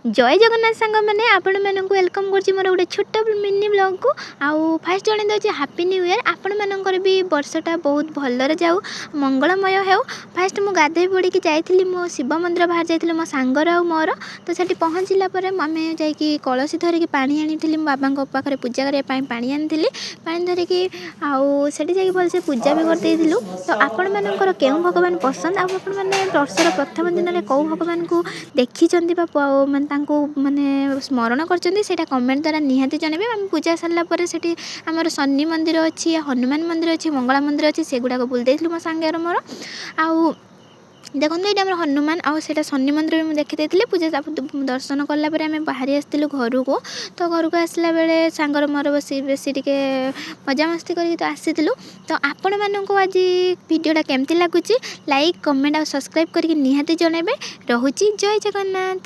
ଜୟ ଜଗନ୍ନାଥ ସାଙ୍ଗମାନେ, ଆପଣମାନଙ୍କୁ welcome କରୁଛି ମୋର ଗୋଟେ ଛୋଟ ମିନି ବ୍ଲଗ୍କୁ। ଆଉ ଫାଷ୍ଟ ଜଣେଇ ଦେଉଛି ହାପି ନ୍ୟୁ ଇୟର୍। ଆପଣମାନଙ୍କର ବି ବର୍ଷଟା ବହୁତ ଭଲରେ ଯାଉ, ମଙ୍ଗଳମୟ ହେଉ। ଫାଷ୍ଟ ମୁଁ ଗାଧୋଇ ପଡ଼ିକି ଯାଇଥିଲି ମୋ ଶିବ ମନ୍ଦିର, ବାହାରି ଯାଇଥିଲି ମୋ ସାଙ୍ଗର ଆଉ ମୋର। ତ ସେଠି ପହଞ୍ଚିଲା ପରେ ଆମେ ଯାଇକି କଳସୀ ଧରିକି ପାଣି ଆଣିଥିଲି, ମୋ ବାବାଙ୍କ ପାଖରେ ପୂଜା କରିବା ପାଇଁ ପାଣି ଆଣିଥିଲି। ପାଣି ଧରିକି ଆଉ ସେଠି ଯାଇକି ଭଲସେ ପୂଜା ବି କରିଦେଇଥିଲୁ। ତ ଆପଣମାନଙ୍କର କେଉଁ ଭଗବାନ ପସନ୍ଦ ଆଉ ଆପଣମାନେ ବର୍ଷର ପ୍ରଥମ ଦିନରେ କେଉଁ ଭଗବାନଙ୍କୁ ଦେଖିଛନ୍ତି ବା ମାନେ ତାଙ୍କୁ ମାନେ ସ୍ମରଣ କରିଛନ୍ତି, ସେଇଟା କମେଣ୍ଟ ଦ୍ୱାରା ନିହାତି ଜଣାଇବେ। ଆମେ ପୂଜା ସାରିଲା ପରେ ସେଠି ଆମର ଶନି ମନ୍ଦିର ଅଛି, ହନୁମାନ ମନ୍ଦିର ଅଛି, ମଙ୍ଗଳା ମନ୍ଦିର ଅଛି, ସେଗୁଡ଼ାକ ବୁଲି ଦେଇଥିଲୁ ମୋ ସାଙ୍ଗର ମୋର। ଆଉ ଦେଖନ୍ତୁ, ଏଇଟା ଆମର ହନୁମାନ ଆଉ ସେଇଟା ଶନି ମନ୍ଦିର ବି ମୁଁ ଦେଖିଦେଇଥିଲି। ପୂଜା ଦର୍ଶନ କଲା ପରେ ଆମେ ବାହାରି ଆସିଥିଲୁ ଘରକୁ। ତ ଘରକୁ ଆସିଲା ବେଳେ ସାଙ୍ଗର ମୋର ବସି ବେଶୀ ଟିକେ ମଜାମସ୍ତି କରିକି ତ ଆସିଥିଲୁ। ତ ଆପଣମାନଙ୍କୁ ଆଜି ଭିଡ଼ିଓଟା କେମିତି ଲାଗୁଛି, ଲାଇକ୍, କମେଣ୍ଟ ଆଉ ସବସ୍କ୍ରାଇବ୍ କରିକି ନିହାତି ଜଣାଇବେ। ରହୁଛି, ଜୟ ଜଗନ୍ନାଥ।